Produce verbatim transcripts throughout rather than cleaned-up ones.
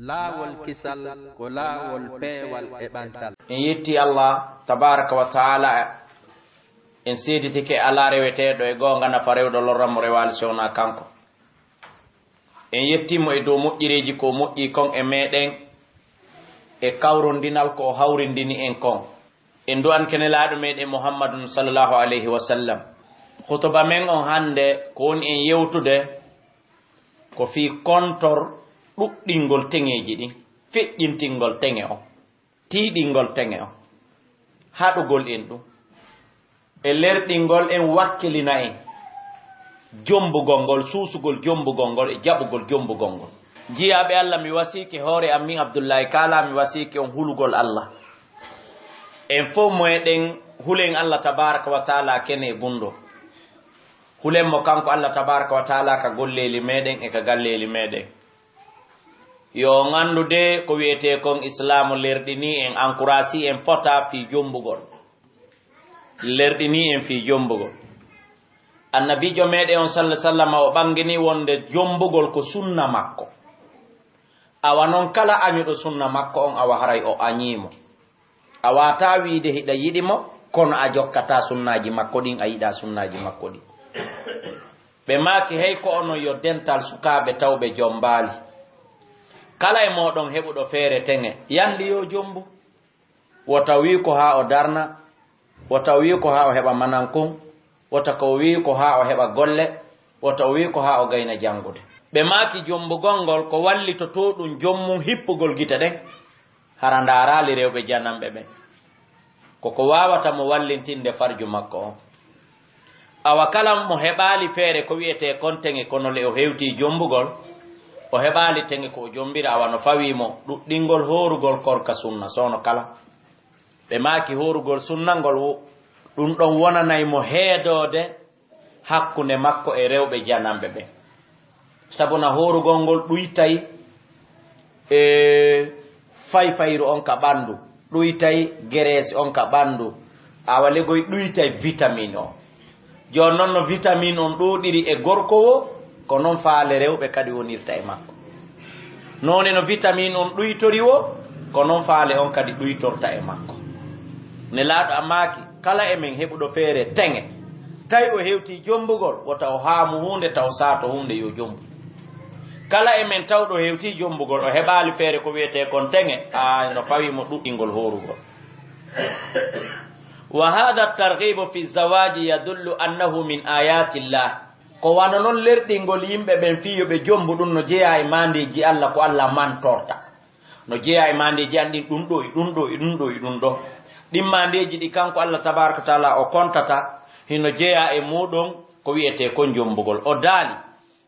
Laawol kisal ko laawol peewal e ɓantal. En yetti Allah tabaraka wa taala. En seeditike ala reweteeɗo e goonga nafa rewɗo lorran mo rewaali si wonaa kanko. En yettimo e dow moƴƴireeji ko o moƴƴi kon e meɗen, e kawrondinal ko o hawrindini en kon. En du'an kenelaaɗo meɗen Muhammadun sallallahu alayhi wa sallam. Khutuba men on hannde ko woni en yewtude ko fii kontor ɗuɗɗingol teŋeeji ɗin, feƴƴintingol teŋe on, tiiɗingol teŋe on, haɗugol en ɗum, e lerɗingol en, wakkilina en jombugol ngol, suusugol jombugol ngol e jaɓugol jombugol ngol. Jiyaaɓe Allah, mi wasiike hoore am min Abdullahi Kaala, mi wasiike on hulugol Allah. En fow mo eɗen hulen Allah tabaraka wa taala kene e gundo. Hulen mo kanko Allah tabaraka wa taala ka golleeli meɗen e ka galleeli meɗen. Yo on anndu de ko wi'etee kon Islaamu lerɗinii en, encouragii en fota fii jombugol. Lerɗinii en fii jombugol. Annabiijo meɗen on sallallahu alaihi wasallam o ɓanginii wonde jombugol ko sunna makko. Awa non kala añuɗo sunna makko on awa haray o añii mo. A waataa wiide hiɗa yiɗi mo, kono a jokkataa sunnaaji makko ɗin, a yiɗaa sunnaaji makko ɗin. Ɓe maaki, hey ko onon yo dental sukaaɓe tawɓe jombaali. Kala e mooɗon heɓuɗo feere teŋe, yandi yo jombu. Wota wii ko haa o darna, wota wii ko haa o heɓa manankun, wota ko wii ko haa o heɓa golle, wota o wii ko haa o gayna janngude. Ɓe maaki, jombugol ngol ko wallitotoo ɗum jommum hippugol gite ɗen. Hara ndaaraali rewɓe jananɓe ɓen. Ko ko waawata mo wallintinde farju makko on. Awa kala mo heɓaali feere ko wi'etee kon teŋe, kono le o hewtii jombugol, o heɓaali teŋe ko o jombira, awa no fawii mo ɗuɗɗingol hoorugol korka sunna, soono kala. Ɓe maaki hoorugol sunna ngol, wo-, ɗum ɗon wonanay mo heedoode hakkunde makko e rewɓe jananɓe ɓen. Sabu na hoorugol ngol ɗuytay e fayfayru on ka ɓanndu, ɗuytay gereesi on ka ɓanndu, awa legoy ɗuytay vitamine on. Jooni non no vitamine on ɗuuɗiri e gorko wo, ko non faale rewɓe kadi wonirta e makko. Noone no vitamine on ɗuytori wo, ko non faale on kadi ɗuytorta e makko. Nelaaɗo a maaki, kala e men heɓuɗo feere teŋe, tawi o hewtii jombugol, wota o haamu huunde taw saato huunde yo jombu. Kala e men tawɗo hewtii jombugol, o heɓaali feere ko wi'etee kon teŋe, a no fawii mo ɗuɗɗingol hoorugol. Wa hada targhibu fi zawaji yadullu annahu min ayatillah. Ko wano non lerɗingol yimɓe ɓen fii yo ɓe jombu ɗum no jeyaa e maandeeji Allah ko Allah mantorta. No jeyaa e maandeeji an ɗin ɗum ɗo e ɗum ɗo e ɗum ɗo e ɗum ɗo. Ɗin maandeeji ɗi kanko Allah tabaraka wa taala o kontata hino jeyaa e muuɗum ko wi'etee kon jombugol. O daali,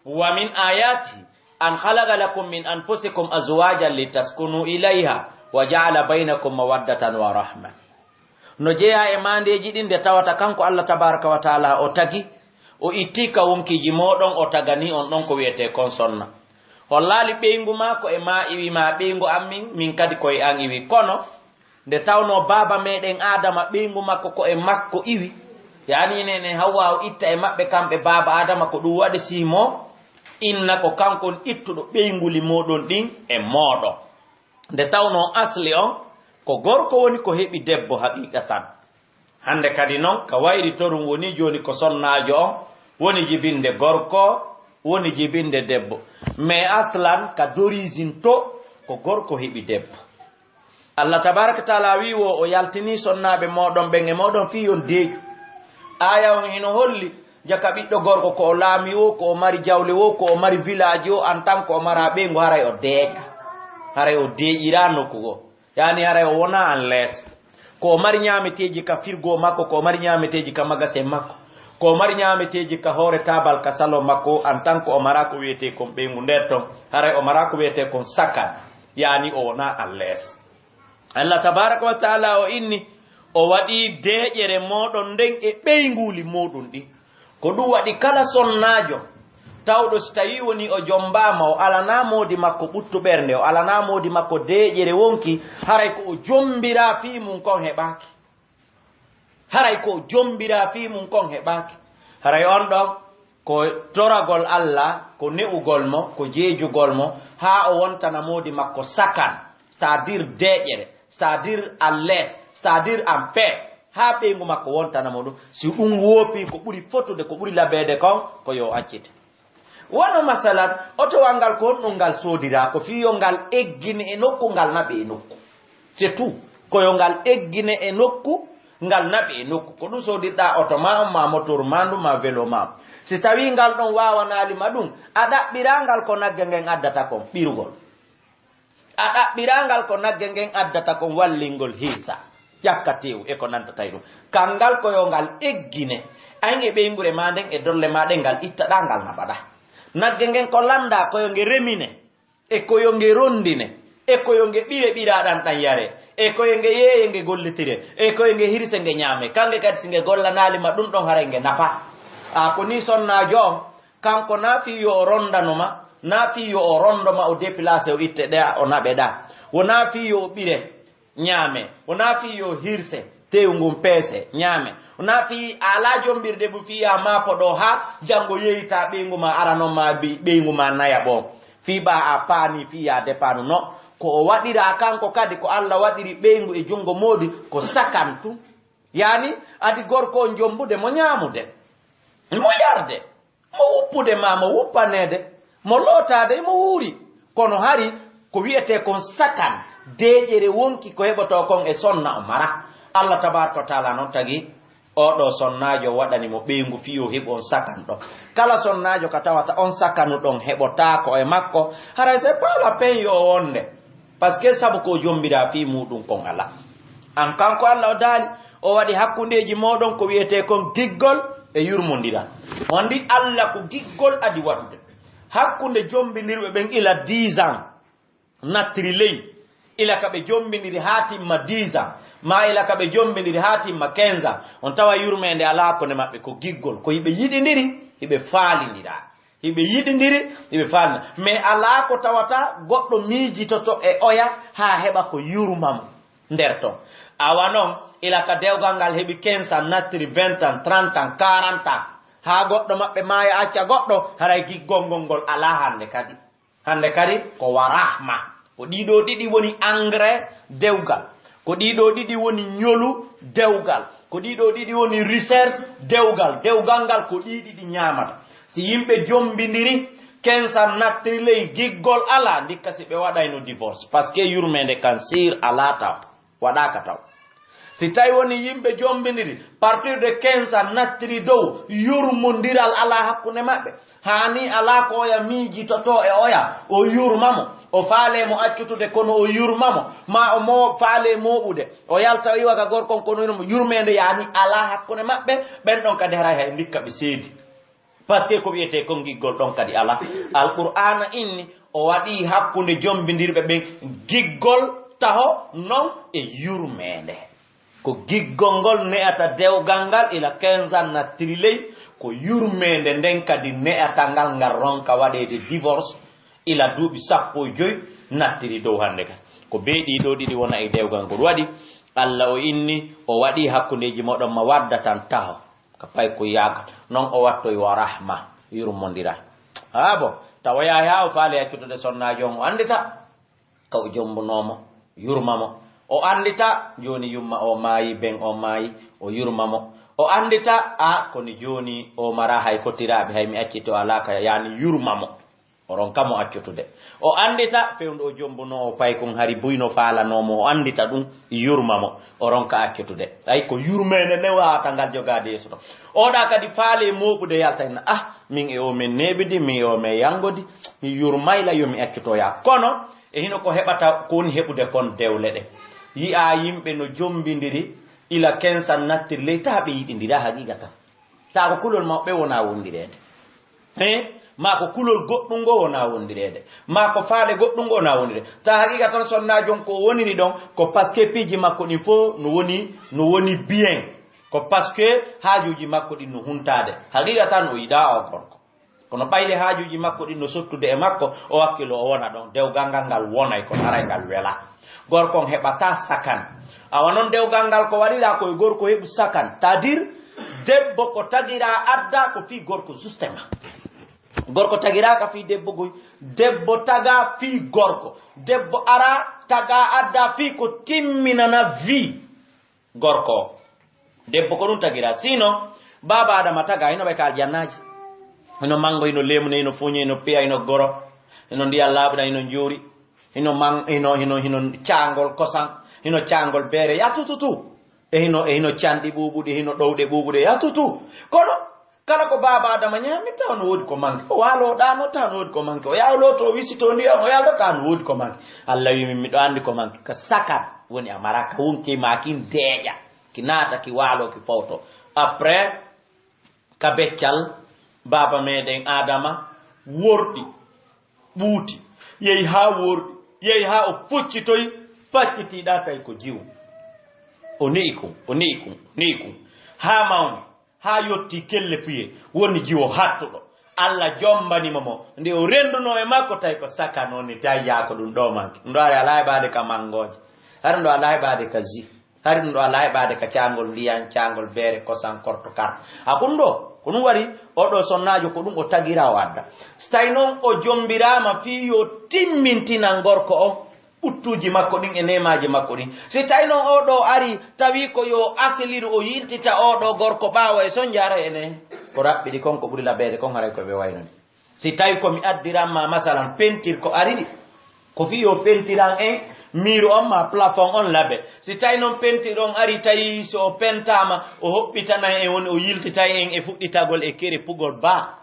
wa min ayati an khalaqa lakum min anfusikum azwajan litaskunu ilayha wa ja'ala baynakum mawaddatan wa rahma. No jeyaa e maandeeji ɗin nde tawata kanko Allah tabaraka wa taala o tagi, o ittii ka wonkiiji mooɗon, o tagani on ɗon ko wi'etee kon sonna. Hollaali ɓeyngu maa ko e maa iwi, maa ɓeyngu an min, min kadi ko e an iwi. Kono nde tawnoo baaba meɗen Aadama ɓeyngu makko ko e makko iwi, yaani enen en Hawwa o itta e maɓɓe kamɓe baaba Aadama ko ɗum waɗi sii mo inna ko kanko on ittuɗo ɓeynguli mooɗon ɗin e mooɗon. Nde tawnoo asli on ko gorko woni ko heɓi debbo haqiqatan. Hannde kadi non ka wayri torum woni jooni ko sonnaajo on woni jibinde gorko, woni jibinde debbo. Mais aslan ka d'origine to ko gorko heɓi debbo. Allah tabaraka taala wi wo o yaltini sonnaaɓe mooɗon ɓen e mooɗon fii yon deeƴu. Aaya on hino holli jaka ɓiɗɗo gorko ko o laami wo, ko o mari jawle wo, ko o mari village wo, en tant que o mara ɓeyngu haray o deeƴa. Haray o deeƴira nokku goo. Yaani haray o wona en lees. Ko o mari ñaameteeji ka firgo makko, ko o mari ñaameteeji ka magasin makko, ko o mari ñaameteeji ka hoore taabal ka salon makko, en tant que o mara ko wiyetee kon ɓeyngu nder ton, haray o mara ko wiyetee kon sakan. Yaani o wona en lees. Allah tabaraka wa taala o inni, o waɗi deeƴere mooɗon nden e ɓeynguuli mooɗon ɗin. Ko ɗum waɗi kala sonnaajo tawɗo si tawii woni o jombaama, o alanaa moodi makko ɓuttu ɓernde, o alanaa moodi makko deeƴere wonki, haray ko o jombiraa fii mum kon heɓaaki. Haray ko o jombiraa fii mum kon heɓaaki. Haray on ɗon, Ko toragol Allah, ko ne'ugol mo, ko jeejugol mo, haa o wontana moodi makko sakan, c'est-à-dire deeƴere, c'est-à-dire à l'aise, c'est-à-dire en paix. Haa ɓeyngu makko wontana mo ɗum. Si ɗum woopii, ko ɓuri fotude, ko ɓuri labeede kon, ko yo accite. Wano masalan, otowal ngal, ko honɗum ngal soodiraa? Ko fii yo ngal eggine e nokku, ngal naɓe e nokku. C'est tout. Ko yo ngal eggine e nokku, ngal naɓe e nokku. Ko ɗum soodirɗaa oto maa on, maa motor maa ndu, maa velo maa on. Si tawii ngal ɗon waawanaali ma ɗum, a ɗaɓɓiraa ngal ko nagge ngen addata kon, ɓirugol. A ɗaɓɓiraa ngal ko nagge ngen addata kon, wallingol hiisa, ƴakka teewu e ko nandata e ɗum. Kanngal ko yo ngal eggine. Ayn e ɓeynguure maa nden, e dolle maa ɗen, ngal ittaɗaa, ngal naɓaɗaa. Nagge ngen ko lanndaa, ko yo nge remine. E ko yo nge ronndine, e ko yo nge ɓire ɓiraa ɗan ɗan yaree, e ko yo nge yeeye nge gollitire, e ko yo nge hirse nge ñaame. Kannge kadi si nge gollanaali ma ɗum ɗon haray nge nafaa. A ko nii sonnaajo on, kanko naa fii yo o ronndano ma, naa fii yo o ronndo ma o déplacé o itte ɗaa o naɓe ɗaa. Wonaa fii yo o ɓire ñaame. Wonaa fii yo hirse, teewu ngun peese, ñaame. Wonaa fii a alaa jommbirde bu fii yaa maapo ɗoo haa janngo yeeyta ɓeyngu maa aranon maa bi-, ɓeyngu maa nayaɓo on. Fii ɓaa a paani, fii yaa depaanu no. Ko o waɗiraa kanko kadi, ko Alla waɗiri ɓeyngu e junngo moodi, ko sakan tun. Yaani, adi gorko on jommbude mo ñaamude, mo yarde, mo wuppude maa mo wuppaneede, mo lootaade mo wuuri. Kono hari ko wi'etee kon sakan, deeƴere wonki ko heɓotoo kon e sonna o mara. Alla tabaaraka wa taala non tagi oo ɗoo sonnaajo waɗani mo ɓeyngu fii yo heɓu on sakan ɗon. Kala sonnaajo ka tawata on sakanu ɗon heɓotaako e makko, haray c'est pas la peine yo o wonde. Parce que sabu ko o jommbiraa fii muuɗum kon alaa. An kanko Alla o daali, o waɗi hakkundeeji mooɗon ko wi'etee kon giggol e yurmondiral. On ndi Alla ko giggol adi waɗude. Hakkunde jommbindirɓe ɓen ila dix ans, nattiri ley, ila ka ɓe jommbindiri haa timma dix ans, maa ila ka ɓe jommbindiri haa timma quinze ans, on tawa yurmeende alaa hakkunde maɓɓe, ko giggol, ko hiɓe yiɗindiri, hiɓe faalindira. Hiɓe yiɗindiri, hiɓe faalina. Mais alaa ko tawata goɗɗo miijitoto e oya haa heɓa ko yurma mo nder ton. Awa non, ila ka dewgal ngal heɓi quinze ans, nattiri vingt ans, trente ans, quarante ans, haa goɗɗo maɓɓe maaya acca goɗɗo, haray giggol ngol ngol alaa hannde kadi. Hannde kadi ko wa rahma. Ko ɗiɗo ɗiɗi woni engrais dewgal. Ko ɗiɗo ɗiɗi woni ñolu dewgal. Ko ɗiɗo ɗiɗi woni recherche dewgal. Dewgal ngal ko ɗi ɗiɗi ñaamata. Si yimɓe jommbindiri, quinze ans nattiri ley, giggol alaa, ndikka si ɓe waɗayno divorce. Parce que yurmeende kan sir alaa taw. Waɗaaka taw. Si tawi woni yimɓe jommbindiri, partir de quinze ans nattiri dow, yurmondiral alaa hakkunde maɓɓe. Haani alaa ko oya miijitotoo e oya, o yurma mo, o faalee mo accutude kono o yurma mo, maa o mo faalee mooɓude, o yalta o iwa ka gorko on kono yurma mo, yurmeende yaani alaa hakkunde maɓɓe, ɓen ɗon kadi haray hay ndikka ɓe seedi. Parce que ko wi'etee kon giggol ɗon kadi alaa. Alqur'aana inni o waɗii hakkunde jommbindirɓe ɓen giggol taho non e yurmeende. Ko giggol ngol ne'ata dewgal ngal ila quinze ans nattiri ley, ko yurmeende nden kadi ne'ata ngal, ngal ronka waɗeede divorce ila duuɓi sappo e joy nattiri dow hannde kadi. Ko bee ɗii ɗoo ɗiɗi wona e dewgal ngol waɗi, Alla o inni o waɗii hakkundeeji moɗon ma wadda tan taho. Ka pay ko yaakata. Non o wattoyi wa rahma, yurmondira. Haa bon, tawa yahay haa o faali accutude sonnaajo on, o anndita ka o jommbunoo mo, yurma mo. O anndita jooni yumma o maayi, ben o maayi, o yurma mo. O anndita, a, kono jooni o maraa hay kottiraaɓe, hay mi accito alaa ka, yaani yurma mo. O ronka mo accutude. O anndita fewndo o jommbunoo o paykun hari buy no faalanoo mo, o anndita ɗum, yurma mo, o ronka accutude. Ay ko yurmeende nde waawata ngal jogaade yeeso ɗon. Oɗa kadi faale mooɓude yalta ina, ah, min e o men neeɓidi, min e o men yanngodi, mi yurmayla yo mi accutoya. Kono e hino ko heɓata, ko woni heɓude kon dewle ɗe. Yi'aa yimɓe no jommbindiri, ila kensan nattiri ley, taa ɓe yiɗindira haqiiqa tan. Taa ko kulol maɓɓe wonaa wondireede. He? Maa ko kulol goɗɗum ngo wonaa wondireede. Maa ko faale goɗɗum ngo wonaa wondireede. Taa haqiiqa tan sonnaajo on ko o woniri ɗon, ko parce que piiji makko ɗin fof no woni, no woni bien. Ko parce que haajuuji makko ɗin no huntaade. Haqiiqa tan o yiɗaa o gorko. Kono ɓayde haajuuji makko ɗin no sottude e makko, o wakkilo o wona ɗon. Dewgal ngal ngal wonay, kono haray ngal welaa. Gorko on heɓataa sakan. Awa non dewgal ngal ko waɗiraa ko e gorko heɓu sakan. C'est-à-dire, Debbo ko tagiraa addaa ko fii gorko, justement. Gorko tagiraaka fii debbo goy. Debbo tagaa fii gorko. Debbo araa tagaa addaa fii ko timminana fii gorko o. Debbo ko ɗum tagiraa. Sinon, baaba Adama tagaa, hino ɓay ka aljannaaji. Hino manngo, hino leemune, hino fuuñe, hino piya, hino goro, hino ndiyan laaɓuɗan, hino njuuri, hino man-, hino, hino, hino caangol kosan, hino caangol beere, ya tututu. E hino, e hino canɗi ɓuuɓuɗi, hino ɗowɗe ɓuuɓuɗe, ya tutu. Kono kala ko baaba Adama ñaami, tawa no woodi ko manki. O waaloo ɗaano, tawa no woodi ko manki. O yaha looto, o wisitoo ndiyan, o yalta, tawa no woodi ko manki. Alla wi min, miɗo anndi ko manki. Ka sakan woni a mara, ka wonki ma kin deeƴa. Ki naata, ki waaloo, ki fowto. Après, ka beccal, baaba meɗen Adama worɗi, ɓuuti, yehi haa worɗi, yehi haa o fuccitoyi, faccitiiɗaa tawi ko jiwo. O ne'i kun, o ne'i kun, o ne'i kun. Haa mawni, haa yotti kelle puye, woni jiwo hattuɗo. Alla jombani mo mo. Nde o renndunoo e makko, tawi ko sakan woni, tawi yaa ko ɗum ɗoo manki. Ɗum ɗoo ari alaa heɓaade ka mangooje. Hari ɗum ɗoo alaa heɓaade ka ji. Hari ɗum ɗoo alaa heɓaade ka caangol ndiyan, caangol beere, kosan, korto, kar. A kun ɗoo, ko ɗum waɗi oo ɗoo sonnaajo, ko ɗum o tagiraa o adda. Si tawi noon o jombiraama fii yo timmintinan gorko on, ɓuttuuji makko ɗin e neemaaji makko ɗin. Si tawi noon oo ɗoo ari, tawi ko yo asiliru o yiltita oo ɗoo gorko ɓaawo e sonjaare ene, ko raɓɓiɗi kon, ko ɓuri laɓeede kon, haray ko ɓe waynani. Si tawi ko mi addiran ma, masalan, pentir ko ari ɗi, ko fii yo pentiran en miiru on ma plafond on laɓe. Si tawi noon pentir on ari, tawi so o pentaama, o hoɓɓitanay en, woni o yiltitay en e fuɗɗitagol e kere pugol baa.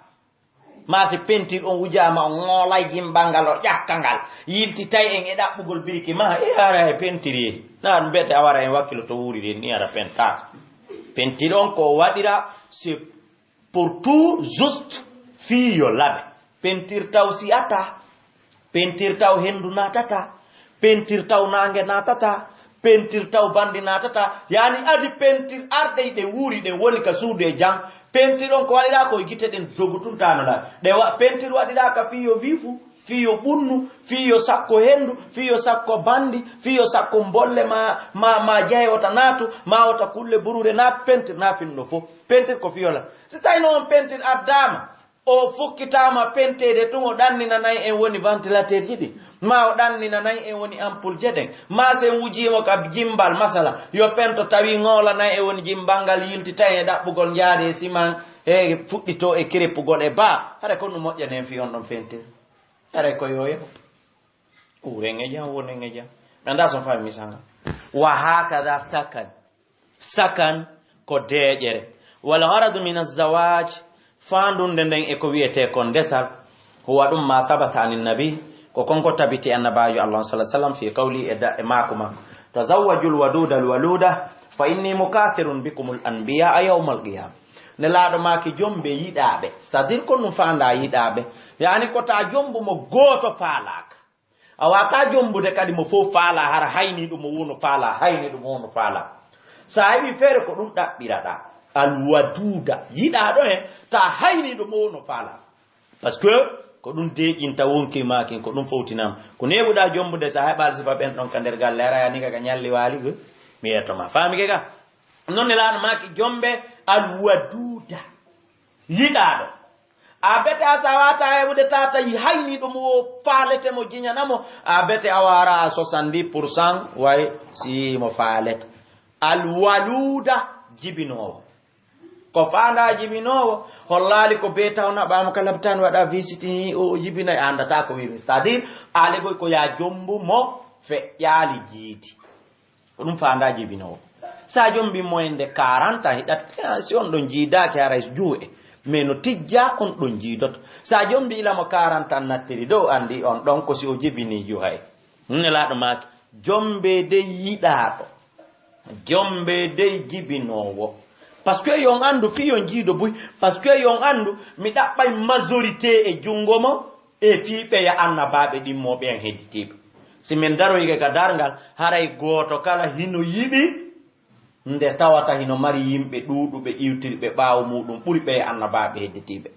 Maa si peinture on wujaama, o ŋoolay jimmbal ngal, o ƴakka ngal, yiltitay en e ɗaɓɓugol biriki, maa e ara e peinture. Na mbete a wara en wakkilo to wuuriri en, ni ara pentaaka. Peinture on ko o waɗira, c'est pour tout juste fii yo laɓe. Peinture taw siyata. Peinture taw henndu naatata, peinture taw naange naatata, peinture taw banndi naatata. Yaani adi peinture arde ɗe wuuri ɗen woni ka suudu e jam. Peinture on ko waɗiraa ko e gite ɗen dogu tun taanoɗaa. Ɗe wa-, peinture waɗiraa ka fii yo wiifu, fii yo ɓunnu, fii yo sakko henndu, fii yo sakko banndi, fii yo sakko mbolle ma, ma, ma jahe wota naatu, ma wota kulle buruure naat, peinture na finno fof. Peinture ko fii yo la. Si tawi noon peinture addaama, o fukkitaama penteede tun, o ɗanninanay en woni ventilateur ji ɗi, maa o ɗanninanay en woni ampoule je ɗen, maa sen wujiimo ka jimmbal, masala, yo pento tawi ŋoolanay en woni jimmbal ngal, yiltitay e ɗaɓɓugol njaari e siman, e fuɗɗitoo e kereppugol e baa. Hara ko ɗum moƴƴani en fii on ɗon peinture? Hara ko yo yew. Wuren e jam, wonen e jam. Mi anndaa so on faami misal ngal. Wa hakada sakan. Sakan ko deeƴere. Wal gharadu min azzawaj, faandunde nden e ko wi'etee kon ndesal, huwa ɗum ma sabata anin nabi, ko kon ko tabiti annabaajo Allah on sallallahu alaihi wasallam fi qawli e da-, e maaku makko, "Tazawwajul waduda al waluda, fa inni mukathirun bikumul anbiya yawmal qiyama." Nelaaɗo maaki jombe yiɗaaɓe, c'est-à-dire ko ɗum faandaa yiɗaaɓe. Yaani ko taa jombu mo gooto faalaaka. A waawataa jombude kadi mo fof faalaa, hara hayniiɗo mo woo no faalaa, hayniiɗo mo woo no faalaa. So a heɓii feere ko ɗum ɗaɓɓiraɗaa. Alwaduuda, yiɗaaɗo en, taa hayniiɗo mo woo no faalaa. Parce que ko ɗum deeƴinta wonki maakin, ko ɗum fowtinam. Ko neeɓuɗaa jombude, so a heɓaali sifa ɓen ɗon ka nder galle, hara yani ka, ka ñalli waali, mi yeeto ma. Faamike ka? Non ne laano maaki jombe alwaduuda. Yiɗaaɗo. A bete a sawaata heɓude tata yi hayni ɗum o faalete mo jiñana mo. A bete a wara a soixante-dix pour cent way si mo faalete. Alwaluuda jibinoowo. Ko faandaa jibinoowo, hollaali ko bee tawna ɓaamo ka labtaan waɗa visite ni o jibinay a anndataa ko wiimi. C'est-à-dire, aale goy ko yaa jombu mo feƴƴaali jiidi. Ko ɗum faandaa jibinoowo. So a jombi moyen de quarante ans, hiɗa, si on ɗon jiidaaki haray juuɗe. Mais no tijjaa, on ɗon jiidoto. So a jombi ila mo quarante ans nattiri dow, anndi on ɗon ko si o jibinii juhay. Nelaaɗo maaki, jombe dey yiɗaaɗo. Jombe dey jibinoowo. Parce que yon anndu fii yon jiido buy. Parce que yon anndu mi ɗaɓɓay majorité e junngo mo. E fii ɓeya annabaaɓe ɗimmooɓe en hedditiiɓe. Si min daroyike ka darngal, haray gooto kala hino yiɗi nde tawata hino mari yimɓe ɗuuɗuɓe iwtirɓe ɓaawo muuɗum ɓuri ɓeya annabaaɓe hedditiiɓe.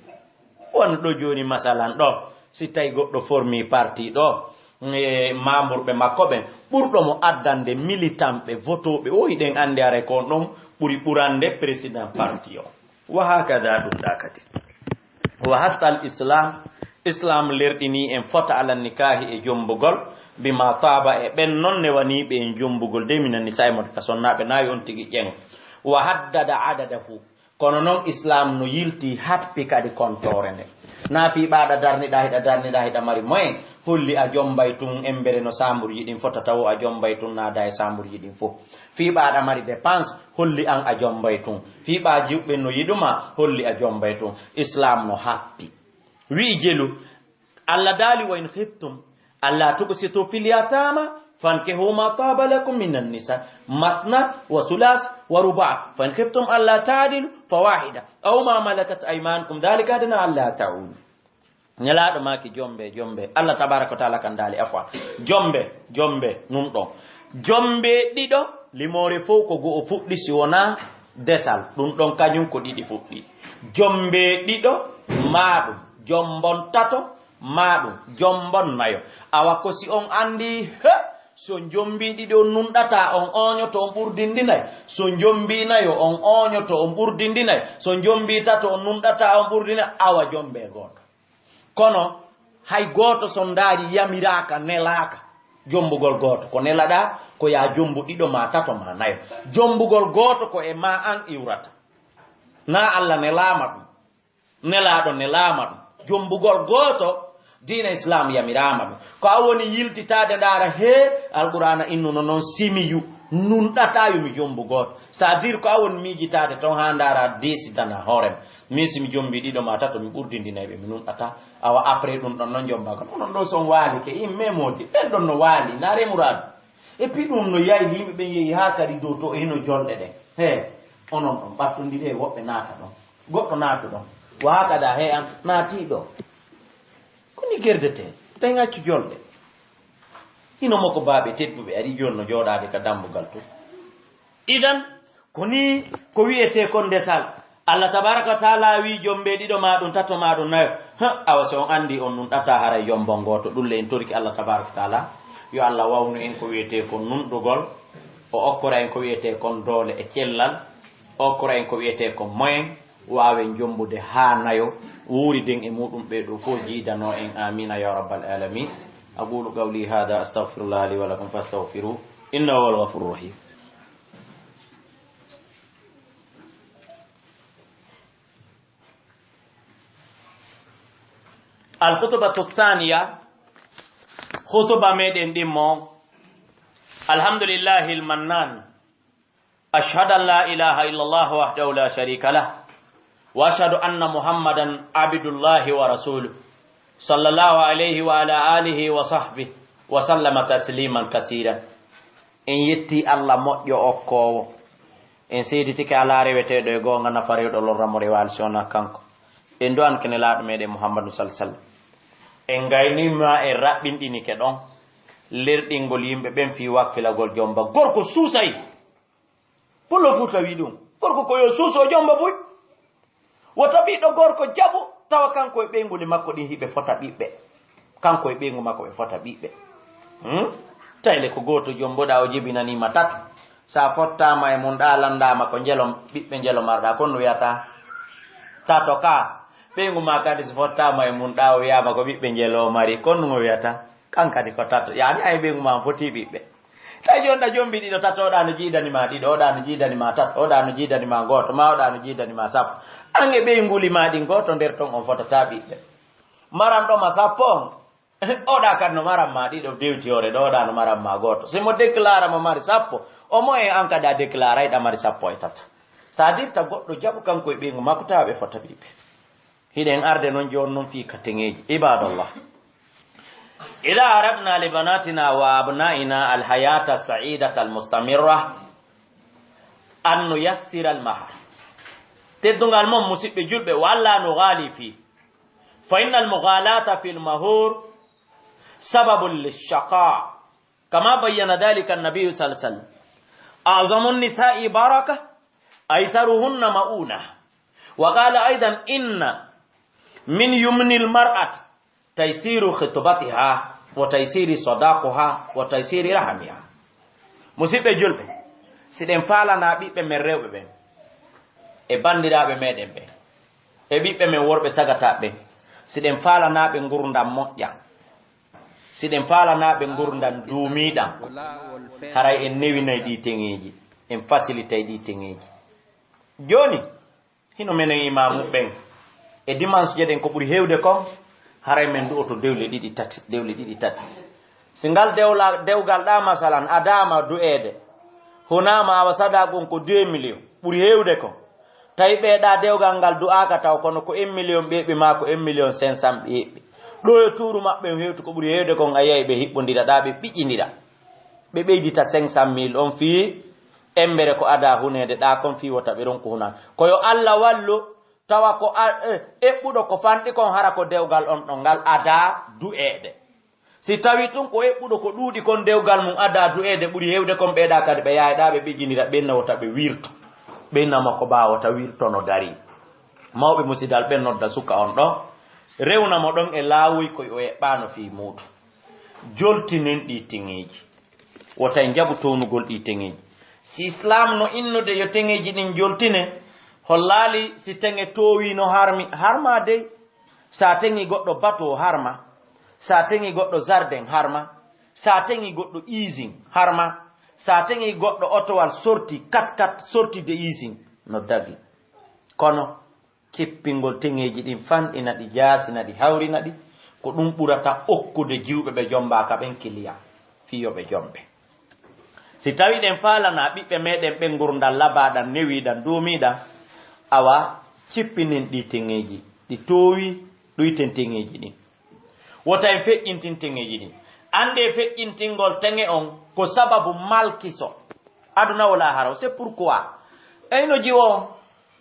Won ɗo jooni, masalan, ɗo, si tawi goɗɗo formi parti ɗo, e maamburɓe makko ɓen, ɓurɗo mo addande militanɓe, votooɓe, o hiɗen anndi haray ko on ɗon ɓuri ɓurande président parti o. Wa hakada ɗum ɗa kadi. Wa hatta al islam, islam lerɗini en fota ala nikahi e jombugol, bima taaba e ɓen non newaniiɓe en jombugol, de minan nisa'i mo ka sonnaaɓe nayi on tigi ƴen. Wa haddada adadahu, kono non islam no yilti happi kadi kontoore nde. Na fii ɓaaɗa darniɗa hiɗa darniɗa hiɗa mari moyen, holli a jombay tun embere no samburji ɗin fota tawo a jombay tun naada e samburji ɗin fof. Fii ɓaaɗa mari dépense, holli an a jombay tun. Fii ɓaa jiwɓe no yiɗuma, holli a jombay tun. Islam no happi. Wi'i jelu, Allah daali: "Wa in khiftum alla tuqsitu fil yatama fankihu ma taba lakum minan nisa mathna wa thulas wa ruba, fa in khiftum alla ta'dilu fa wahida aw ma malakat aymanukum dhalika adna alla ta'ulu." Nelaaɗo maaki: "Jombe, jombe." Allah tabaraka wa taala kan daali, afwan. "Jombe, jombe, nun ɗon. Jombe ɗiɗo, limoore fow ko go'o fuɗɗi si wonaa desal. Ɗum ɗon kañum ko ɗiɗi fuɗɗi. Jombe ɗiɗo, maa ɗum. Jombon tato, maa ɗum. Jombon nayo." Awa ko si on anndi, he, so jombi ɗiɗo on nunɗata, on ooñoto, on ɓurdindinay. So jombi nayo, on ooñoto, on ɓurdindinay. So jombi tato, on nunɗata, on ɓurdinay. Awa jombe gooto. Kono hay gooto sondaaji yamiraaka, nelaaka jombugol gooto. Ko nelaɗaa ko yaa jombu ɗiɗo maa tato maa nayo. Jombugol gooto ko e maa an iwrata. Na Allah nelaama ɗum. Nelaaɗo nelaama ɗum. Jombugol gooto, diina Islam yamiraama ɗum. Ko a woni yiltitaade ndaara, hee, Alqur'aana innuno noon simiyu, nunɗataa yo mi jombu gooto. C'est-à-dire ko a woni miijitaade toon haa ndaara deesidana hoore ma. Min si mi jombi ɗiɗo maa tato, mi ɓurdindinay ɓe, mi nunɗataa. Awa après ɗum ɗon noon jombagol. Onon ɗo so on waali ke, imme moodi, ɓen ɗon no waali, na remuraadu. Et puis ɗum no yayri, yimɓe ɓen yehi haa kadi dow to e hino jolɗe ɗen. He, onon ɗon ɓattondiree, woɓɓe naata ɗon. Goɗɗo naata ɗon. Wa hakada he an, naati ɗo. Ko ni gerdete, tawi accu jolɗe. Hino mo ko baaɓe tedduɓe ari jooni no jooɗaade ka dambugal to. Idan, ko ni ko wi'etee kon ndesal. Allah tabaraka wa taala wi jombe ɗiɗo maa ɗum tato maa ɗum nayo. Ha, awa si on anndi on nunɗataa haray jombon gooto. Ɗum le en toriki Allah tabaraka wa taala. Yo Allah wawnu en ko wi'etee kon nunɗugol. O okkora en ko wi'etee kon doole e cellal. O okkora en ko wi'etee kon moyen. Waawen jombude haa nayo. Wuuriden e muɗum ɓee ɗoo fof jiidanoo en. Aamiina yaa rabbal aalamiin. أقول قولي هذا أستغفر الله لي ولكم فاستغفروه إنه هو الغفور الرحيم. الخطبة الثانية، خطبة meɗen ɗimmo. الحمد لله المنان. أشهد أن لا إله إلا الله وحده لا شريك له، وأشهد أن محمدا عبد الله ورسوله، صلى الله عليه وعلى آله وصحبه وسلم تسليما كثيرا. En yetti Allah moƴƴo okkoowo. En seeditike alaa reweteeɗo e goonga nafa rewɗo lorra mo rewaali si wonaa kanko. En du'anike Nelaaɗo meɗen Muhammadu sallallahu alaihi wasallam. En ngayniima, en raɓɓinɗinike ɗon lerɗingol yimɓe ɓen fii wakkilagol jomba. Gorko suusay. Pullo Fuuta wi ɗum. Gorko ko yo suuso jomba buy. Wota ɓiɗɗo gorko jaɓu, tawa kanko e ɓeyngu makko ɗin hiɓe fota ɓiɓɓe. Kanko e ɓeyngu makko ɓe fota ɓiɓɓe. Hmm? Tayle ko gooto jomboɗaa, o jibinaniima tato. Sa fottaama e mum ɗaa, lanndaama ko njelo, ɓiɓɓe njelo marɗaa, kon no wiyata? Tato ka. Ɓeyngu maa kadi so fottaama e mum ɗaa, o wiyaama ko ɓiɓɓe njelo o mari, kon no wiyata? Kan kadi ko tato. Yaani ay ɓeyngu maa on foti ɓiɓɓe. Tawi jooni ɗa jombi ɗiɗo, tato, oɗa no jiidani ma ɗiɗo, oɗa no jiidani ma tato, oɗa no jiidani ma gooto, ma oɗa no jiidani ma sappo. An e ɓeyngu ma ɗin gooto nder ton on fotata ɓiɓɓe. Maran ɗo ma sappo on, oɗa kadi no maran ma ɗiɗo dewti hoore ɗo, oɗa no maran ma gooto. Si mo déclara mo mari sappo, o mo en an kadi a déclara ɗa mari sappo e tata. C'est-à-dire ta goɗɗo jaɓu kanko e ɓeyngu makko tawa ɓe fota ɓiɓɓe. Hiɗen arde non jooni non fii kateŋeeji. Ibadallah. إذا أردنا لبناتنا وأبنائنا الحياة السعيدة المستمرة أن نيسر المهر. Teddungal mon, musiɓɓe julɓe, وألا نغالي فيه. فإن المغالاة في المهور سبب للشقاء. كما بين ذلك النبي صلى الله عليه وسلم: "أعظم النساء بركة أيسرهن مؤونة". وقال أيضا: "إن من يمن المرأة تيسير خطبتها". Wa taysiri sadaquha, wa taysiri rahamiha. Musidɓe julɓe, si ɗen faalana ɓiɓɓe men rewɓe ɓen, e banndiraaɓe meɗen ɓen, e ɓiɓɓe men worɓe sagataaɓe ɓen, si ɗen faalana ɓe ngurndan moƴƴan, si ɗen faalana ɓe ngurndan duumiiɗan, haray en newinay ɗii teŋeeji, en fasilitay ɗii teŋeeji. Jooni, hino menen imaamu ɓen, e dimanche je ɗen ko ɓuri heewde kon, haray men du'oto dewle ɗiɗi tati, dewle ɗiɗi tati. Si ngal dewla-, dewgal ɗa masalan, a daama du'eede, hunaama awa sadaqun ko deux millions, ɓuri heewde kon. Tawi ɓe ɗa dewgal ngal du'aaka taw, kono ko un million ɓeeɓi maa ko un million cinq cent ɓeeɓi. Ɗo e tuuru maɓɓe on hewti ko ɓuri heewde kon, a yiyay ɓe hiɓɓondira ɗa, ɓe ɓiƴindira. Ɓe ɓeydita cinq cent mille on fii embere ko ada huneede ɗa kon fii wota ɓe ronku hunan. Ko yo Alla wallu, tawa ko a-, eh, eɓɓuɗo ko fanɗi kon hara ko dewgal on ɗon ngal ada du'eede. Si tawi tun ko eɓɓuɗo ko ɗuuɗi kon dewgal mum ada du'eede ɓuri heewde kon ɓe ɗa kadi ɓe yaayɗa ɓe ɓiƴindira ɓen na wota ɓe wirto. Ɓen na mo ko ɓaawata wirto no darii. Mawɓe musidal ɓen nodda suka on ɗon, rewna mo ɗon e laawol ko o eɓɓaano fii muuɗum. Joltinen ɗii teŋeeji. Wota en jaɓu townugol ɗii teŋeeji. Si Islaam no innude yo teŋeeji ɗin joltine, hollaali si teŋe toowi no harmi, harma dey. Sa teŋi goɗɗo batu o harma. Sa teŋi goɗɗo jardin harma. Sa teŋi goɗɗo usine harma. Sa teŋi goɗɗo otowal sorti, quatre-quatre sorti de usine no dagi. Kono kippingol teŋeeji ɗin fanɗina ɗi, jaasina ɗi, hawrina ɗi, ko ɗum ɓurata okkude jiwɓe ɓe jombaaka ɓen kiliya, fii yo ɓe jombe. Si tawi ɗen faalana ɓiɓɓe meɗen ɓen ngurndan labaaɗan, newiiɗan, duumiiɗan, awa kippinen ɗii teŋeeji, ɗi toowi, ɗuyten teŋeeji ɗin. Wota en feƴƴintin teŋeeji ɗin. Annde feƴƴintingol teŋe on ko sababu malkiso. Aduna wala haraw. C'est pourquoi. Eyno jiwo on.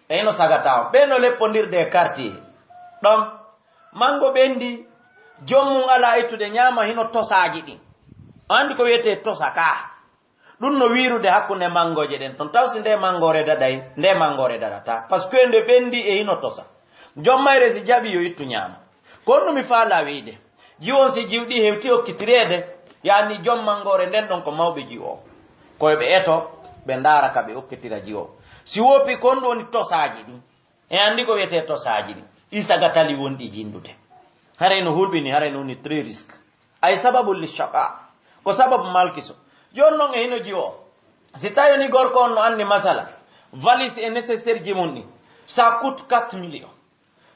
Eyno sagata on. Ɓe no leppondirde e quartier. Ɗon. Mango ɓendi. Joom mum ala ittude ñaama hino tosaaji ɗin. Anndi ko wiyetee tosa ka. Ɗum no wiirude hakkunde mangooje ɗen ton. Taw si nde mangoore daɗay, nde mangoore daɗataa. Parce que nde ɓendi e hino tosa. Joom mayre si jaɓi yo ittu ñaama. Kono no mi faalaa wiide, jiwon si jiwɗi hewti okkitireede, yaani joom mangoore nden ɗon ko mawɓe jiwo. Ko yo ɓe eto, ɓe ndaara ka ɓe okkitira jiwo. Si woppi kon ɗum woni tosaaji ɗin. En anndi ko wiyetee tosaaji ɗin. Ɗi sagatali wonɗi jinndude. Haray no hulɓini, haray no woni très risque. Ay sababu li shaqa. Ko sababu malkiso. Jooni non e hino jiwo. Si tawi ni gorko on no anndi masala. Valise e nécessaire ji mum ɗin. Ça coûte quatre millions.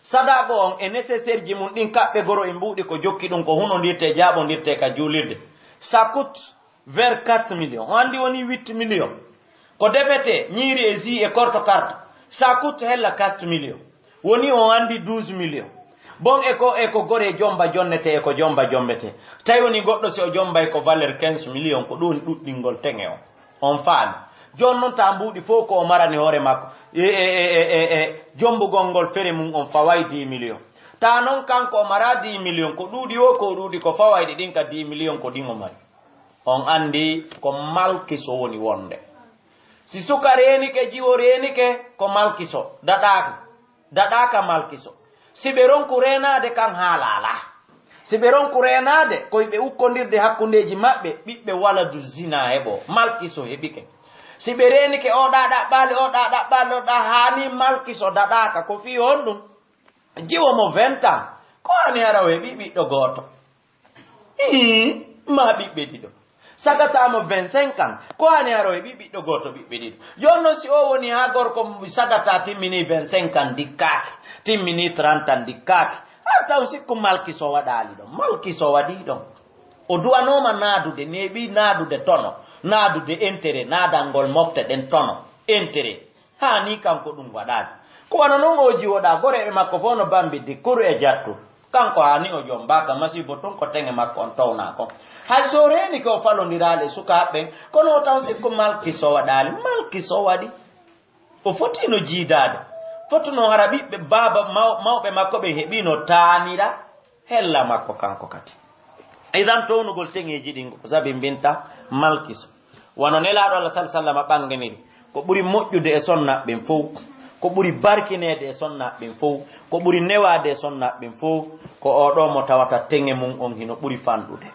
Sadaako on e nécessaire ji mum ɗin kaɓɓe goro e mbuuɗi ko jokki ɗum ko hunondirte, jaaɓondirte ka juulirde. Ça coûte vers quatre millions. On anndi woni huit millions. Ko defete ñiiri e jus e korto karto. Ça coûte hella quatre millions. Woni on anndi douze millions. Bon e ko, e ko gore jomba jonnete e ko jomba jombete. Tawi woni goɗɗo si o jombay ko valeur quinze millions ko ɗum woni ɗuɗɗingol teŋe on. On faami. Jooni non ta mbuuɗi fof ko o marani hoore makko. E, e, e, e, e, e, jombugol ngol fere mum on faway dix millions. Ta non kanko o mara dix millions ko ɗuuɗi o ko ɗuuɗi ko fawayɗi ɗin ka dix millions ko ɗin o mari. On anndi ko malkiso woni wonde. Si suka reenike, jiwo reenike, ko malkiso, daɗaaka. Daɗaaka malkiso. Si ɓe ronku reenaade kan haala alaa. Si ɓe ronku reenaade, ko ɓe ukkondirde hakkundeeji maɓɓe, ɓiɓɓe waladu zina heɓo, malkiso heɓike. Si ɓe reenike oɗa ɗaɓɓaali, oɗa ɗaɓɓaali, oɗa haani malkiso daɗaaka, ko fii honɗum? Jiwo mo vingt ans, ko hani hara o heɓi ɓiɗɗo gooto. Ii, ma ɓiɓɓe ɗiɗo. Sagata mo vingt-cinq ans, ko hani hara o heɓi ɓiɗɗo gooto ɓiɓɓe ɗiɗo. Jooni non si o woni haa gorko sagata timmini vingt-cinq ans ndikkaaki, timmini trente ans ndikkaaki. Haa taw sikku malkiso waɗaali ɗon. Malkiso waɗii ɗon. O duwanooma naadude, neeɓi naadude tono, naadude intérêt, naadangol mofte ɗen tono, intérêt. Haa ni kanko ɗum waɗaani. Ko wano non o jiwoɗa, goreeɓe makko fof no bambiddi, kuru e jattu. Kanko haa ni o jombaaka, masibo tun ko teŋe makko on townaa kon. Hay so reeni ko falondiraali e sukaaɓe ɓen, kono o taw sikku malkiso waɗaali, malkiso waɗi. O foti no jiidaade. Fotuno hara ɓiɓɓe baaba maw-, mawɓe makko ɓen heɓino taanira hella makko kanko kadi. Idan townugol teŋeeji ɗin ko sabi mbinta malkiso. Wano Nelaaɗo Allah sal sallama ɓanginiri, ko ɓuri moƴƴude e sonnaaɓe ɓen fow, ko ɓuri barkineede e sonnaaɓe ɓen fow, ko ɓuri newaade e sonnaaɓe ɓen fow, ko oo ɗoo mo tawata teŋe mum on hino ɓuri fanɗude.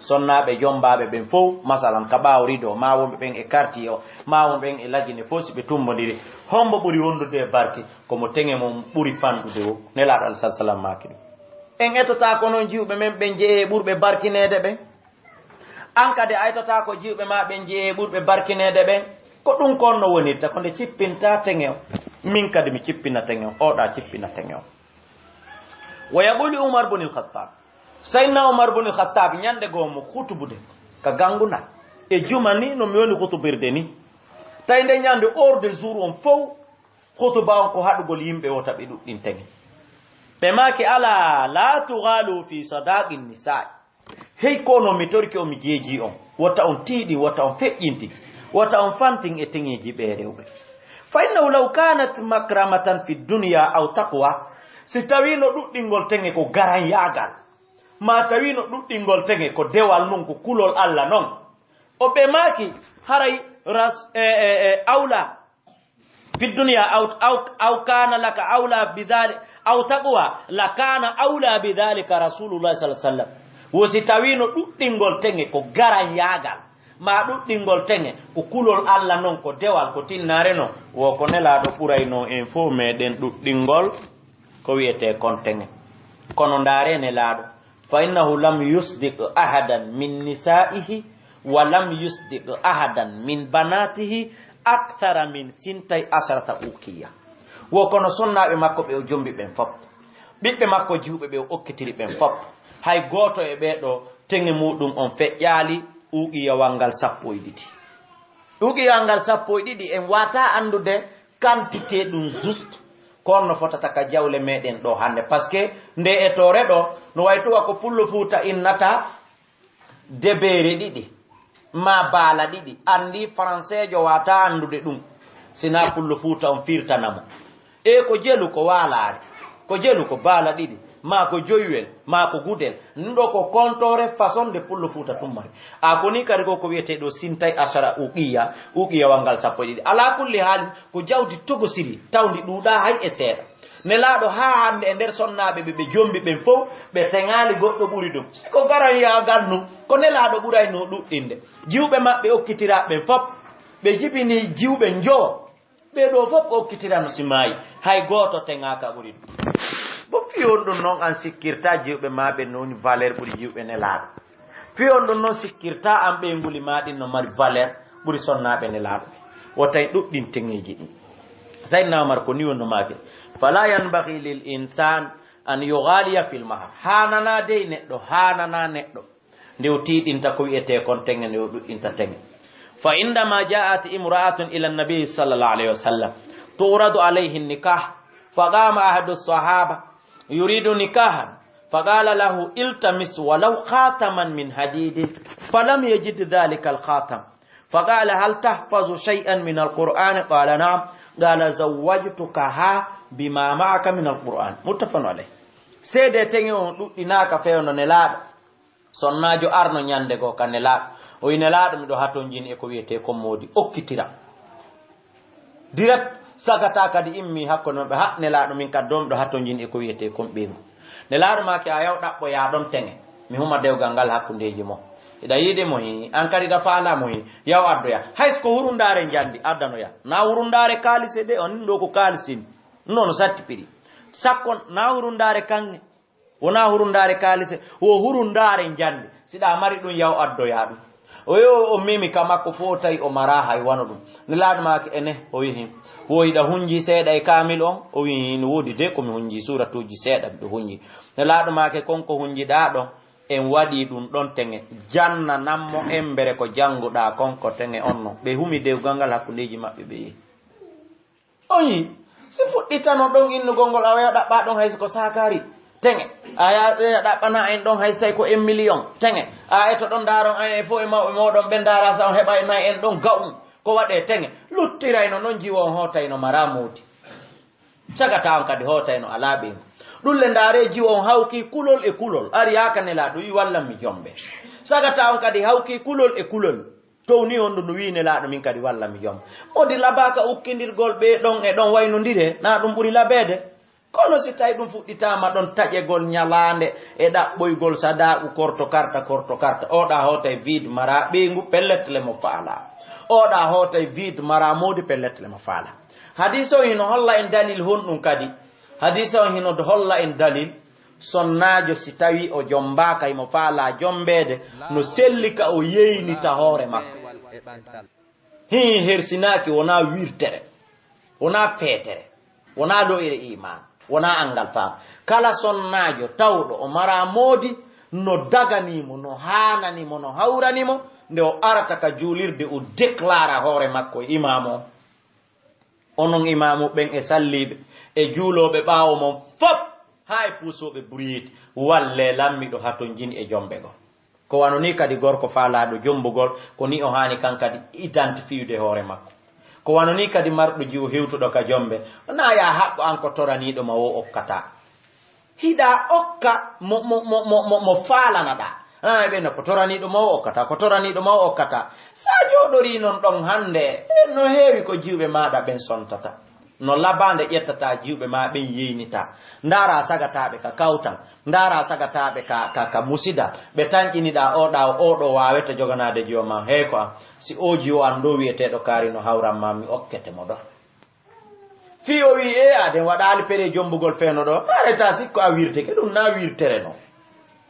Sonnaaɓe jommbaaɓe ɓen fow, masalan, ka ɓaawo rido, maa wonɓe ɓen e quartier o, maa wonɓe ɓen e lajine fow, si ɓe tummbondiri, hombo ɓuri wondude e barke? Ko mo teŋe mum ɓuri fanɗude o. Nelaaɗo alayhi salaam maaki ɗum. En etotaako non jiwɓe men ɓen jeyi e ɓurɓe barkineede ɓen? An kadi a etotaako jiwɓe maa ɓen jeyi e ɓurɓe barkineede ɓen? Ko ɗum kon no wonirta, ko nde cippinta teŋe o. Min kadi mi cippina teŋe o, oɗa cippina teŋe o. Wa yaqulu Umar bun al-Khattab. Sayyidina Umar bun al-Khattab, ñande goo mo hutubude ka gangunal. E juma ni no mi woni hutubirde ni. Tawi nde ñande hors de jour on fow, hutuba on ko haɗugol yimɓe wota ɓe ɗuɗɗin teŋe. Ɓe maaki, "Ala la tughalu fi sadaqin nisa'i." Hey, kono mi torike on, mi jeeji on. Wota on tiiɗin, wota on feƴƴintin, wota on fantin e teŋeeji ɓe rewɓe. Fa innahu law kanat makramatan fi dunya aw taqwa, si tawino ɗuɗɗingol teŋe ko garanyaagal, ma tawino ɗuɗɗingol teŋe ko dewal non, ko kulol Alla non. O ɓe maaki, haray ras-, e, e, e, awla fi dunya aw, aw, aw kana laka awla bidhalik, aw taqwa, la kana awla bidhalika Rasulullah sallallahu alaihi wasallam. Wo si tawino ɗuɗɗingol teŋe ko garanyaagal, ma ɗuɗɗingol teŋe ko kulol Alla non, ko dewal, ko tinnaare non, wo ko Nelaaɗo ɓurayno en fow meɗen ɗuɗɗingol ko wi'etee kon teŋe. Kono ndaare Nelaaɗo, fa innahu lam yusdiq ahadan min nisaihi wa lam yusdiq ahadan min banatihi akthara min sintay asharata ukiya. Wo kono sonnaaɓe makko ɓe o jombi ɓen fop, ɓiɓɓe makko jiwɓe ɓe o okkitiri ɓen fop, hay gooto e ɓee ɗoo teŋe muuɗum on feƴƴaali uqiyawal ngal sappo e ɗiɗi. Uqiyawal ngal sappo e ɗiɗi en wata anndude quantité ɗum juste, ko honno fotata ka jawle meɗen ɗo hannde. Parce que nde e toore ɗo, no way tuwa ko Pullo Fuuta innata debeere ɗiɗi, ma baala ɗiɗi. Anndi Faranseejo wata anndude ɗum, sina Pullo Fuuta on firtana mo. E ko jelu ko waalaare, ko jelu ko baala ɗiɗi, ma ko joywel, ma ko gudel. Ɗum ɗo ko kontoore façon de Pullo Fuuta tummari. A ko ni kadi ko, ko wiyetee ɗo sintay asara uqiya, uqiyawal ngal sappo e ɗiɗi. Ala kulli haalin, ko jawdi togosiri, tawndi ɗuuɗa hay e seeɗa. Nelaaɗo haa hannde e nder sonnaaɓe ɓe, ɓe jombi ɓen fow, ɓe teŋaali goɗɗo ɓuri ɗum. Si ko garanyaagal nun, ko Nelaaɗo ɓurayno ɗuɗɗinde. Jiwɓe maɓɓe okkitira ɓen fop, ɓe jibini jiwɓe njowo. Ɓee ɗoo fof ko okkitirano si maayi, hay gooto teŋaaka ɓuri ɗum. Bon, fii honɗum non an sikkirta jiwɓe maa ɓen no woni valeur ɓuri jiwɓe Nelaaɗo? Fii honɗum non sikkirta an ɓeynguli maa ɗin no mari valeur ɓuri sonnaaɓe Nelaaɗo ɓe? Wota en ɗuɗɗin teŋeeji ɗin. Sayyidina Umar ko ni wonno maake, "Fala yanbaghi lil insan an yughaliya fil mahar." Haananaa dey neɗɗo, haananaa neɗɗo nde o tiiɗinta ko wi'etee kon teŋe, nde o ɗuɗɗinta teŋe. Fa indama ja'at imra'atun ila nabi sallallahu alayhi wa sallam, tu'radu alayhi nikah, fa qama ahadu sahaba yuridu nikahan, fa qala lahu, "Iltamis walaw khataman min hadidin," fa lam yajid dhalika al-khatam. Fa qala, "Hal tahfazu shay'an min al-Qur'an?" Qala, "Na'am." Qala, "Zawwajtukaha bima ma'aka min al-Qur'an." Muttafaqun alayh. Seede teŋe on ɗuɗɗinaaka fewndo Nelaaɗo. Sonnaajo arno ñande goo ka Nelaaɗo. O wi, "Nelaaɗo, miɗo hatonjini e ko wiyetee kon moodi, okkitira." Direct, sagata kadi immi hakkunde maɓɓe, "Ha, Nelaaɗo, min kadi ɗoo miɗo hatonjini e ko wiyetee kon ɓeyngu." Nelaaɗo maaki, "A yaw ɗaɓɓoyaa ɗon teŋe. Mi huma dewgal ngal hakkundeeji mon. Hiɗa yiɗi mo hii, an kadi hiɗa faalaa mo hii. Yaw addoyaa. Hay so ko hurundaare njandi, addanoyaa. Na hurundaare kaalise de, on ɗoo ko kaalisi ni. Ɗum ɗoo no satti piɗi. Sakko na hurundaare kaŋŋe." Wonaa hurundaare kaalise, wo hurundaare njande. Si ɗa mari ɗum, yaw addoyaa ɗum. O yo o memi ka makko fof, tawi o maraa hay wano ɗum. Nelaaɗo maaki, "Ene," o wi'i, "wo hiɗa hunji seeɗa e kaamil on?" O wi'i, "No woodi de ko mi hunji suuratuuji seeɗa, miɗo hunji." Nelaaɗo maaki, "Kon ko hunjiɗaa ɗon, en waɗi ɗum ɗon teŋe. Jannanan mo embere ko jannguɗaa kon ko teŋe on non." Ɓe humi dewgal ngal hakkundeeji maɓɓe, ɓe yehi. On yii, si fuɗɗitano ɗon innugol ngol, a waya ɗaɓɓa ɗon hay si ko saakaari, teŋe. A ya-, ya ɗaɓɓana en ɗon hay si tawi ko en miliyon, teŋe. A eto ɗon ndaaron en e fof e mawɓe mooɗon ɓe ndaara sa on heɓa e nay en ɗon ga'um. Ko waɗee teŋe. Luttirayno non jiwo on hootayno maraa moodi. Sagata on kadi hootayno alaa ɓeyngu. Ɗum le ndaare jiwo on hawki kulol e kulol. Ari yaaka Nelaaɗo wi wallan mi jombe. Sagata on kadi hawki kulol e kulol. Towni on ɗum no wi'i Nelaaɗo min kadi wallan mi jom. Modi labaaka ukkindirgol ɓe ɗon e ɗon waynondire, na ɗum ɓuri labeede? Kono si tawi ɗum fuɗɗitaama ɗon taƴegol ñalaande e ɗaɓɓoygol sadaaku korto karta, korto karta, oɗa hoota e vide mara ɓeyngu pellet le mo faala. Oɗa hoota e vide mara moodi pellet le mo faala. Hadisa o hino holla en dalil honɗum kadi. Hadisa o hino holla en dalil sonnaajo si tawi o jombaaka himo faala jombeede no selli ka o yeynita hoore makko. Hii hersinaaki wonaa wirtere, wonaa feetere, wonaa ɗo ere iman, wonaa angal faam. Kala sonnaajo tawɗo o mara moodi no daganii mo, no haanani mo, no hawrani mo, nde o arata ka juulirde o déclara hoore makko e imaamu on. Onon imaamu ɓen e salliiɓe e juulooɓe ɓaawo mon fop, haa e puusooɓe buriyeeti, wallee lammiɗo hatonjini e jombe goo. Ko wano nii kadi gorko faalaaɗo jombugol, ko nii o haani kan kadi identifiyude hoore makko. Ko wano nii kadi marɗo jiwo hewtuɗo ka jombe, wonaa yaa haɓɓo an ko toraniiɗo ma woo okkataa. Hiɗa okka mo, mo, mo, mo, mo, mo faalanaɗaa. Haa ɓe no ko toraniiɗo ma o okkata, ko toraniiɗo ma o okkata. Sa jooɗorii non ɗon hannde, e no heewi ko jiwɓe maaɗa ɓen sontata. No labaande ƴettata jiwɓe ma ɓen yeynita. Ndaara sagataaɓe ka kawtal, ndaara sagataaɓe ka, ka, ka musida. Ɓe tanƴiniɗaa oɗa, oɗo waawete joganaade jiwo ma. Hey ko an, si o jiwo an ɗo wi'eteeɗo kaari no hawran ma, mi okkete mo ɗo. Fii o wi'i, "Ee, aden waɗaali pere jombugol feeno ɗo." Areta sikko a wirteke, ɗum naa wirtere no.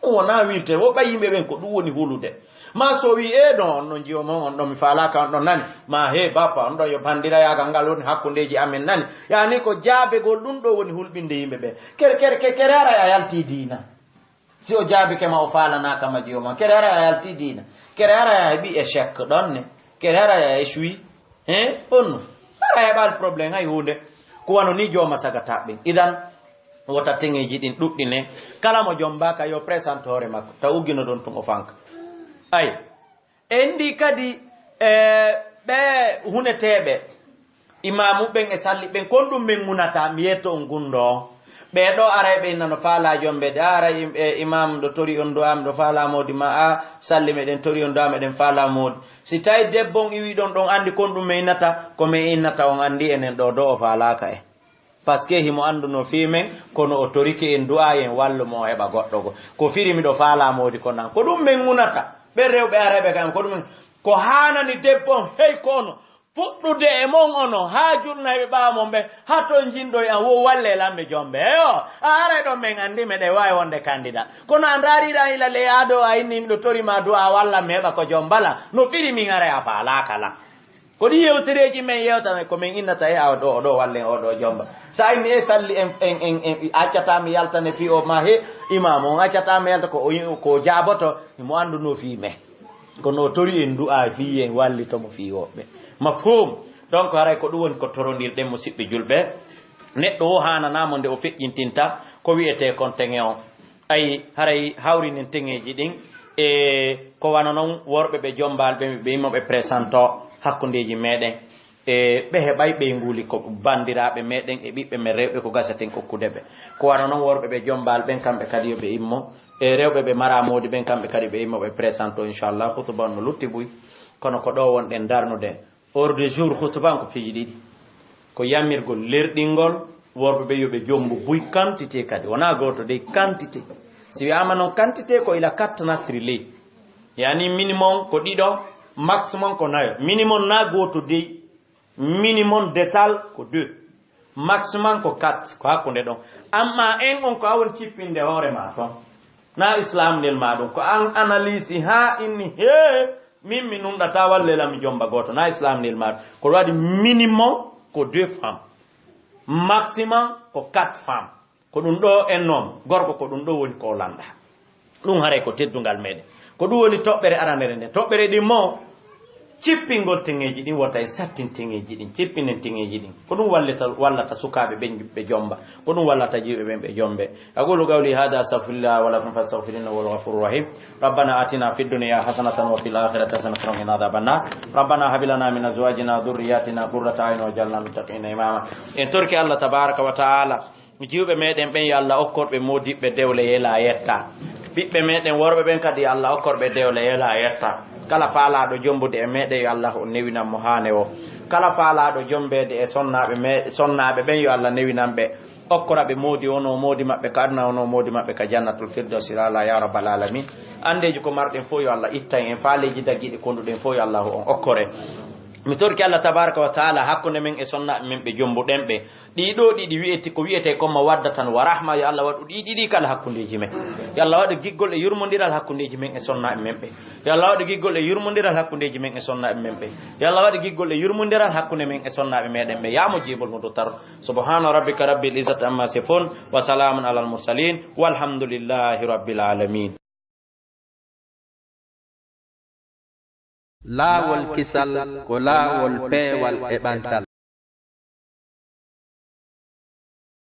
Ɗum wonaa wirtere, wo ɓay yimɓe ɓen ko ɗum woni hulude. Ma so wi'i, "Ee, ɗon on ɗon jiwo mon, on ɗon mi faalaaka, on ɗon nani." Ma, "Hee, bappa, on ɗon yo bandirayaagal ngal woni hakkundeeji amen nani." Yaani ko jaabegol ɗum ɗo woni hulɓinde yimɓe ɓen. Kere, kere, kere, kere ara a yaltii diina. Si o jaabike ma, o faalanaaka ma jiwo ma. Kere ara a yaltii diina. Kere ara a heɓi échec ɗon ne. Kere ara a échoui. Hein? On no. Ara a heɓaali problème hay huunde. Ko wano ni jooma sagata ɓen. Idan, wota teŋeeji ɗin ɗuɗɗine. Kala mo jombaaka yo présente hoore makko. Taw uggino ɗon tun o fanka. Ay. En ndi kadi, e, ɓe huneteeɓe, imaamu ɓen e salli ɓen, kon ɗum men ŋunata, mi yetto on gundo. Ɓee ɗoo aray ɓe inna no faalaa jombe de, aray im-, e, imam ɗo tori on du'a, mi ɗo faalaa moodi ma, a salli meɗen tori on du'a, meɗen faalaa moodi. Si tawi debbo on iwi ɗon, ɗon andi kon ɗum men innata, ko men innata on andi enen ɗo, ɗo o faalaaka e. Parce que himo annduno fii men, kono o torike en du'aayi en wallu mo o heɓa goɗɗo go. Ko firi miɗo faalaa moodi ko nan. Ko ɗum men ŋunata. Ɓen rewɓe arayɓe kam, ko ɗum men. Ko haanani debbo on, hey ko ono. Fuɗɗude e mon ono, haa julnayɓe ɓaawo mon ɓe, haa ton jinɗo e an, wo walle lan mi jombe. Eyo, a aray ɗon men anndi meɗen waawi wonde candidat. Kono a ndaariiɗo an ila ley ado a inni miɗo tori ma du'a walla mi heɓa ko jombala. No firi min aray a faalaaka lan. Ko ɗi yewtereeji men yewtana, ko men innata e awa ɗo, o ɗo wallen, o ɗo jomba. Sa inni e salli en, en, en, en, accata mi yaltane fii o ma he, imam on accata mi yalta ko o, ko jaaboto, mo annduno fii men. Kono o tori en du'a fii en wallito mo fii woɓɓe. Mafhum? Donc haray ko ɗum woni ko torondirɗen mo siɓɓe julɓe. Neɗɗo o haananamo nde o feƴƴintinta ko wi'etee kon teŋe on. Ay, haray hawrinen teŋeeji ɗin. E ko wano non worɓe ɓe jombaali ɓe, ɓe yimmo ɓe présento hakkundeeji meɗen. E ɓe heɓay ɓeynguuli ko bandiraaɓe meɗen e ɓiɓɓe men rewɓe ko gaseten okkude ɓe. Ko wano non worɓe ɓe jombaali ɓen kamɓe kadi yo ɓe immo. E rewɓe ɓe mara moodi ɓen kamɓe kadi ɓe immo ɓe présento inchallah. Hutuba on no lutti buy. Kono ko ɗo wonɗen darnude. Ordre du jour hutuba on ko piiji ɗiɗi. Ko yamirgol lerɗingol worɓe ɓe yo ɓe jombu buy quantité kadi. Wonaa gooto dey quantité. Si wi'aama non quantité ko ila kattanatri ley. Yani minimum ko ɗiɗo, maximum ko nayo. Minimum na gooto dey. Minimum desal ko deux. Maximum ko quatre, ko hakkunde ɗon. Amma en on ko awon cippinde hoore ma ton. Na islam nel ma ɗum. Ko an analyse ha inni he min mi nunɗata walle la mi jomba goto. Na islam nel ma ɗum. Ko waɗi minimum ko deux femmes. Maximum ko quatre femmes. Ko ɗum ɗo en noon, gorko ko ɗum ɗo woni ko lanɗa. Ɗum haray ko teddungal meɗen. Ko ɗum woni toɓɓere aranere nden. Toɓɓere ɗin mo cippingol teŋeeji ɗin wota e sattin teŋeeji ɗin. Cippinen teŋeeji ɗin. Ko ɗum wallita, wallata sukaaɓe ɓen ɓe jomba. Ko ɗum wallata jiwɓe ɓen ɓe jombe. أقول قولي هذا أستغفر الله ولكم فاستغفروه إنه هو الغفور الرحيم. ربنا آتنا في الدنيا حسنة وفي الآخرة حسنة وقنا عذاب النار. ربنا هب لنا من أزواجنا وذرياتنا قرة أعين واجعلنا للمتقين إماما. En torki Allah tabaraka wa taala. Jiwɓe meɗen ɓen yo Allah okkor ɓe modiɓɓe dewle yela yetta. Ɓiɓɓe meɗen worɓe ɓen kadi yo Allah okkor ɓe dewle yela yetta. Kala faalaaɗo jombude e meeɗen, yo Allah on newinan mo haane o. Kala faalaaɗo jombeede e sonnaaɓe me-, sonnaaɓe ɓen, yo Allah newinan ɓe. Okkora ɓe moodi, wonoo moodi maɓɓe ka aduna, wonoo moodi maɓɓe ka Jannatul Firdawsil Aala, ya rabbal aalamiin. Anndeeji ko marɗen fof, yo Allah ittan en. Faaleeji dagiiɗi konduɗen fof, yo Allah on okkore. Mi torki Allah tabaaraka wa taala hakkunde men e sonnaaɓe men ɓe jombuɗen ɓe. Ɗii ɗoo ɗiɗi wi'ete, ko wi'etee kon mawadda tan wa rahma, yo Allah waɗu ɗii ɗiɗi kala hakkundeeji men. Yo Allah waɗu giggol e yurmondiral hakkundeeji men e sonnaaɓe men ɓe. Yo Allah waɗu giggol e yurmondiral hakkundeeji men e sonnaaɓe men ɓe. Yo Allah waɗu giggol e yurmondiral hakkunde men e sonnaaɓe meɗen ɓe. Yaa mo jiibol mo dottaro. Subhaana rabbika rabbil izzati amma yasifun, wa salaamun alal mursalin, walhamdulillahi rabbil alamin. Laawol kisal ko laawol peewal e ɓantal.